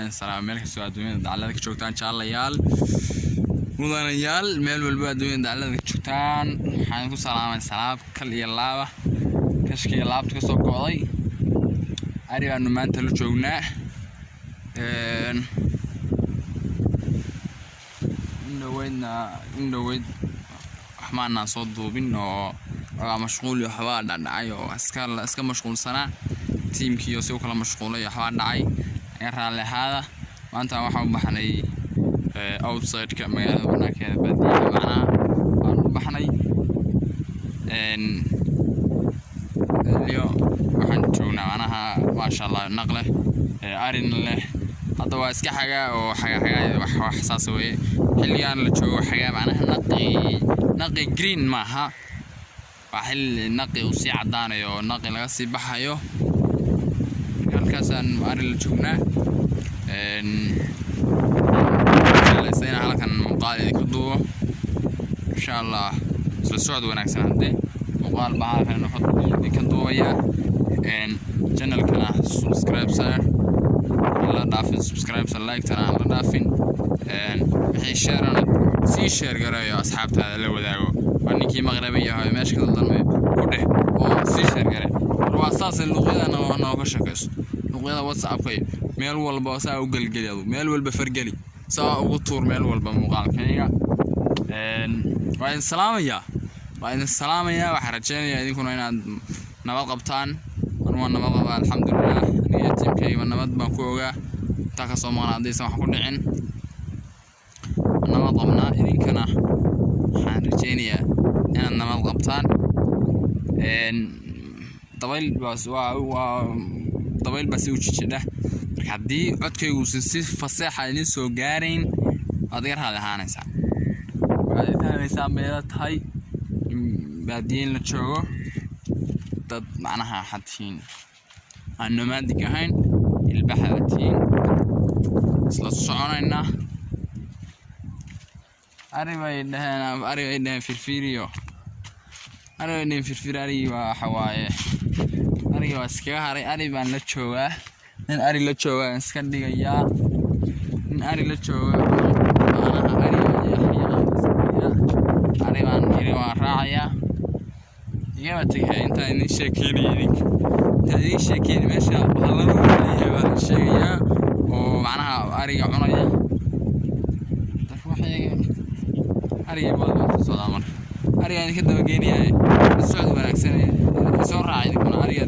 Idin salaamay meel kastoo adduunyada dacallada ka joogtaan, jaalayaal, mudanayaal, meel walba adduunyada dacallada ka joogtaan. Waxaan ku salaamay salaab kal iyo laaba, kashka iyo laabta kasoo go'day. Ari baanu maanta la joognaa. In dhaweydna, in dhaweyd wax maanaan soo duubin oo waa mashquul iyo waxbaa dhacdhacay oo iska mashquulsanaa tiimkii oo si u kala mashquulay, waxbaa dhacay, iga raalli ahaada. Maanta waxaan u baxnay outside-ka magaalada, banaankeeda, baadiyaha macnaha waan u baxnay. Iyo waxaan joognaa macnaha, maasha Allah, naq leh, arina leh. Hadda waa iska xagaa oo xagaa xagaa, wax saas weeye. Xilligan la joogo xagaa macnaha naqi green maaha, waa xilli naqi uu sii cadaanayo oo naqi laga sii baxayo. Halkaasaan ari la joognaa. Jeclaysa inaan halkan muuqaal idinka duubo, insha Allah. Isla socod wanaagsan. Haddee muuqaal baa halkan idinka duubayaa. Channelkana subscribe saar, aan la dhaafin subscribe, like-tana aan la dhaafin. Wixii share-ana sii share gareeyo, asxaabtaada la wadaago. Waa ninkii maqraba yahay meesha ka dalmay ku dheh oo sii share gare. War waa saas, luuqyada nooga sheekaysto, luuqyada WhatsAppka iyo meel walba saa u gelgeli, adu meel walba fargeli, saa ugu tuur meel walba muuqaalkayga. Waa idin salaamayaa, waa idin salaamayaa. Waxaan rajeynayaa idinkuna inaad nabad qabtaan. Anu waa nabad qabaa, alxamdulilah. Aniga tiimkayga nabad baan ku ogaa intaa kasoo maqnaa, haddaysan wax ku dhicin. Nabad qabnaa, idinkana waxaan rajeynayaa inaad nabad qabtaan. Dabayl baas waa dabayl baa si u jijidha. Marka haddii codkaygu uusan si faseexa idin soo gaarayn, waad iga raali ahaanaysaa, waad i fahmaysaa. Meelo tahay in baadiye in la joogo, dad macnaha waxaad tihiin aan nomadic ahayn, ilbaxaad tihiin. Isla soconaynaa. Ari bay dhaheen, ari bay dhaheen firfiriyo, ari bay dhaheen firfir. Arigii waa waxa waaye, arigii waa iskaga haray. Ari baan la joogaa, nin ari la joogaa iska dhigayaa, nin ari la jooga macnaha. Ari ari baan iri, waan raacayaa, igama tegaya intaan idin sheekeynaya. Idinka intaan idin sheekeynaya, meesha bahalladu leeyahay baan sheegayaa oo macnaha ariga cunaya ruuxayga. Arigii baa ku socdaa. Marka arigaa idinka dabageenaya. La socod wanaagsan, soo raaca idinkuna. Ariga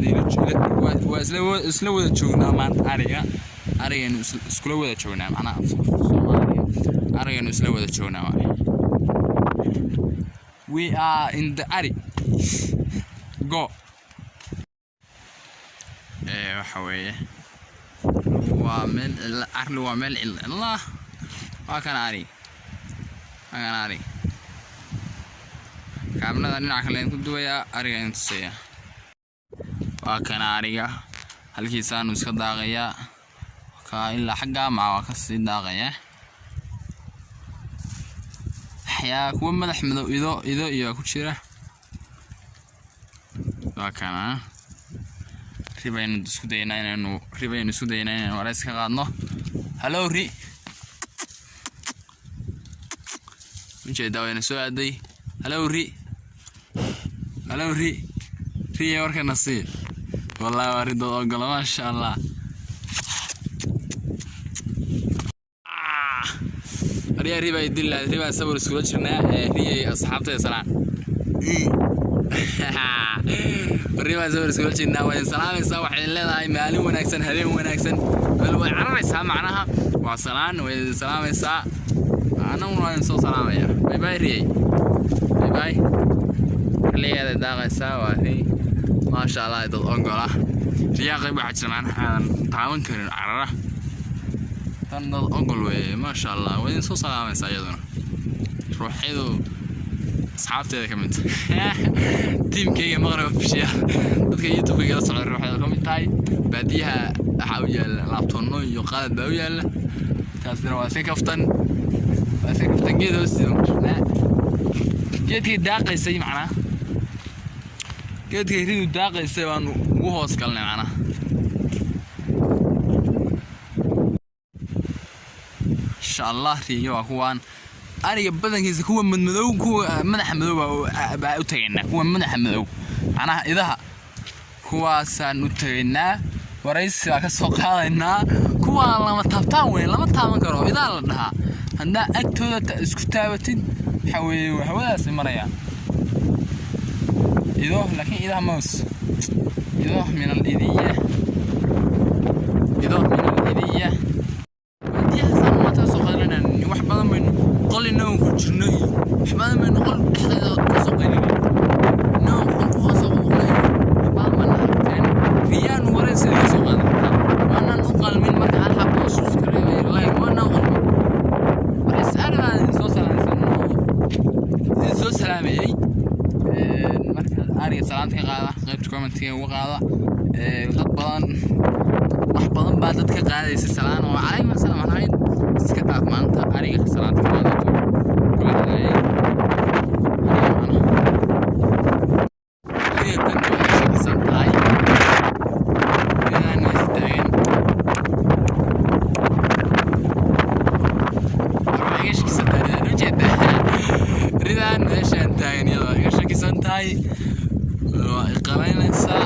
waa isla wada joognaa maanta. Ariga, arigaynu iskula wada joognaa macnaha Soomaaliga, arigaynu isla wada joognaa waay. We are in the ari go. Waxa weeye, waa meel arli, waa meel cidla. Waa kana ari, waa kana ari. Kaabnada dhinaca kale ku duwayaa, ariga in tusaya. Waa kana ariga, halkiisaanu iska daaqayaa. Ka ilaa xaggaa maca waa kasii daaqaya. Waxyaa kuwa madax madow, ido, ido iyo ku jira. Waa kana. Ribaynu isku daynaa inaynu, ribaynu isku daynaa inaynu wareys ka qaadno. Hallo ri, ujeedaa wayna soo aaday. Hallo ri, hallo ri, riya warkana sii. Wallahi waa ri dad ogola, maasha Allah. Riya, riba dilla, riba sawir iskula jirnaa. Riyay asxaabtayda salaan. Riba sawir iskula jirnaa, waa idin salaamaysaa. Waxay leedahay maalin wanaagsan, habeen wanaagsan. Way cararaysaa macnaha, waa salaan, way idin salaamaysaa. Annaguna waa idin soo salaamaya. Bye bye riyay, bye bye. Xilligeeda daaqaysaa, waa ri, maasha Allah, dad ogola. Riyaa qayb waxaa jira macnaha aadan taaban karin, carara. Tan dad ogol weeye, maasha Allah. Waa idin soo salaamaysaa iyaduna, ruuxyadu asxaabteeda ka mid tahay, tiimkayga Maqrib Official, dadka YouTube-kayga la socda ruuxyada ka mid tahay. Baadiyaha waxaa u yaala laabtoonno iyo qalab baa u yaala. Taasina waa iska kaftan, waa iska kaftan. Geed hoostiisa baan ku jirnaa, geedkay daaqaysay macnaha, geedkay ridu daaqaysay baan ugu hoos galnay macnaha. Maasha Allah, riyo waa kuwaan. Ariga badankiisa kuwa madmadow, kuwa madaxa madow baa u tagaynaa. Kuwa madaxa madow, macnaha idaha, kuwaasaan u tagaynaa, waraysi baa ka soo qaadaynaa. Kuwaa lama taabtaan weyn, lama taaban karo. Idaa la dhahaa, haddaa agtooda isku taabatid, waxa weeye hawadaasay marayaan. Ido, laakiin idaha moos, ido min al idiya, ido min al idiya. Baadiyahaasaan maanta ka soo qaylinayna. Wax badan baynu qol inagoon ku jirno iyo wax badan baynu qol dhexdeeda ka soo qaylinay, inagoon qol ku soo qoqnay. Wax badan baan aragteen. Riyaanu waraysi ka soo qaadan kartaa. Waanaan u qalmin marka hal xabo oo subscribe iyo like, waanaan u qalmin. Waraysi ari baan idin soo salaamsan oo idin soo salaamayay. Marka ariga salaanta ka qaada, qaybta commentiga uga qaada. Dad badan, wax badan baa dad ka qaadaysa salaan oo calaykum asalaam ahayd. Iska dhaaf, maanta ariga salaanta ka qaada kula hadlayay. Ariga tan way shakisan tahay. Riyadan way taagan. Waa iga shakisan tahay ridan, ujeeda ridan meeshaan taagan, iyada waa iga shakisan tahay, waa i qalaynaysaa.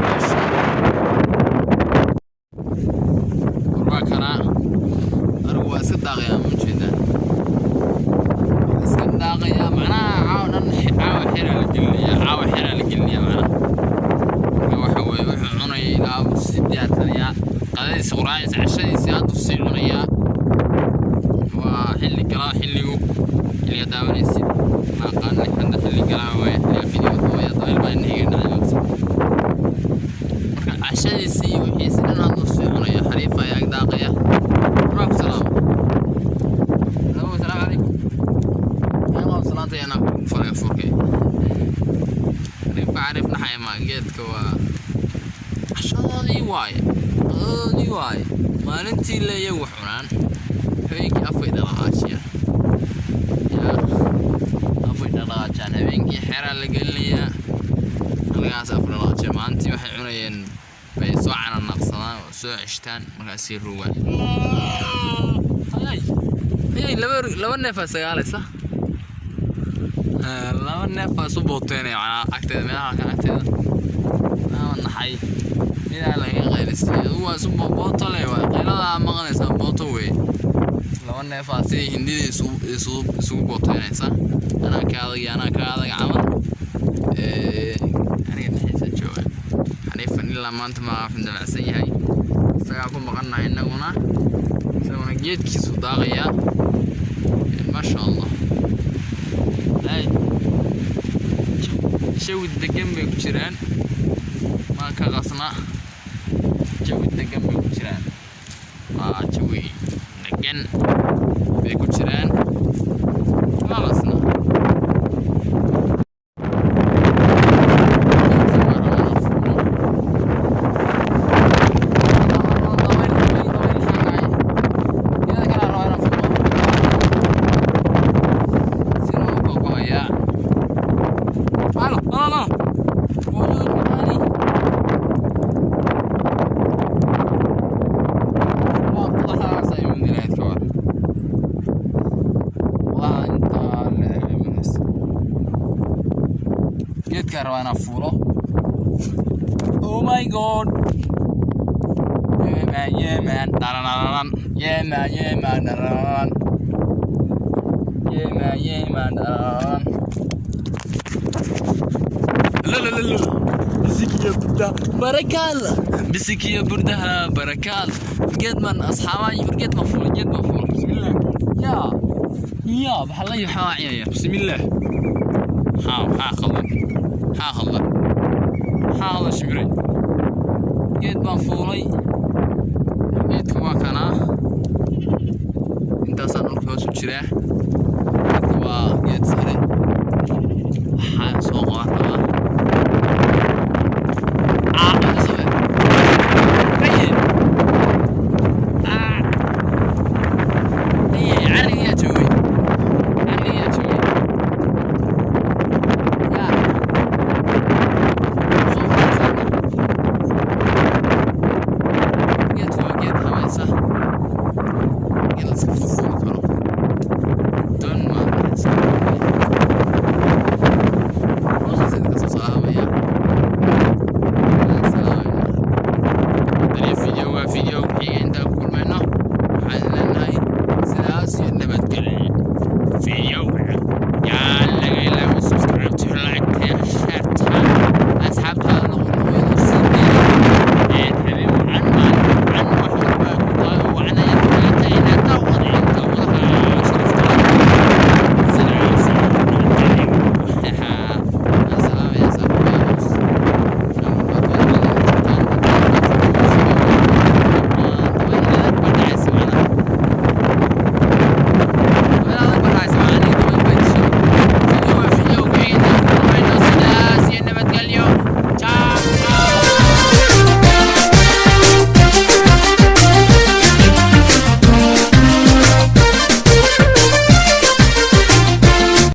Maasha waa kanaa, arigu waa iska daaqayaa, ma ujeedaa? Waa iska daaqayaa, macnaha caawa dhan, caawa xeraa la gelinayaa, caawa xeraa la gelinayaa macnaha. Marka waxa weeye wuxuu cunaya ilaa buu sii diyaarsanayaa qadadiisa, quraacdiisa, cashadiisa hadduu sii cunayaa. Waa xilli galaa, xilligu xilliga daawanaysid ma aqaana hadda, xilli galaa waaye xilliga video duubaya. Dabayl baa indhahayga dhacay maanta. Marka cashadiisii iyo wixiisi dhan hadduu sii cunaya, xariifa ayaa ag daaqaya. Waa ku salaamo. Salaamu calaykum. Yalla salaanta yana ku falay furkay. Xariifa xariif naxaya ma geedka waa cashadoodii waaye, qadadoodii waaye. Maalintii le iyagu wax cunaan, habeenkii afkay dhaqaajiyaan, yaa afkay dhaqaajiyaan. Habeenkii xeraa la gelinayaa, halkaas afka dhaqaajiya. Maalintii waxay cunayeen bay soo cananaqsadaan oo soo ceshtaan, markaasay rugaan. Hayay hayay, laba neefaa sagaalaysa, laba neef baa isu booteynaya macnaa agteeda, meelaha kan agteeda. Ama naxay midaa laga qaylistay. Adigu waa isu booto le, waa qayladaa maqlaysaa, booto wey. Laba neefaa sidii hindida isugu booteynaysa, anaa ka adag iyo anaa ka adag camal. Aniga dhexdiisa jooga xariifan ilaa maanta ma wuxuu dabacsan yahay, isagaa ku maqannahay innaguna, isaguna geedkiisu daaqayaa. Maasha Allah, ay jawi degan bay ku jiraan, ma ka qasna, jawi degan bay ku jiraan, waa jawi degan bay ku jiraan, ma qasna. Geedkan baan rabaa inaan fuulo. Dabayl, dabayl, dabayl xaagaay. Geeda kale aan rabaa inaan fuulo. Siduu u gogo'ayaa. Halo, halo, hooyo macaani. Waa qodaxdaas ay mudi lahayd, ka war qodaxda intaa la eg mudaysa. Geedkaan rabaa inaan fuulo. Oh my God, yeah man, yeah man, darararan, yeah man, yeah man, darararan, yeah man, yeah man, darararan. La la la la, bisikiya burdaha barakaal, bisikiya burdaha barakaal. Geed man asxaabay, geed man fuulay, geed man fuulay. Bismillah, yaa yaa, waxaa la yaxaaciyaya. Bismillah, haa, maxaa khaldan? Maxaa khaldan? Maxaa khaldan? Shimbire, geed baan fuulay. Geedka waa kanaa, intaasaan dhulka hoos u jiraa. Geedka waa geed sare, waxaan soo qaban rabaa. Ah, sabe. Haye. Ah. Haye, carrigaa joogay. Carrigaa joogay. Yaa. Soo fadhiisana. Geedku waa geed. Geed la iska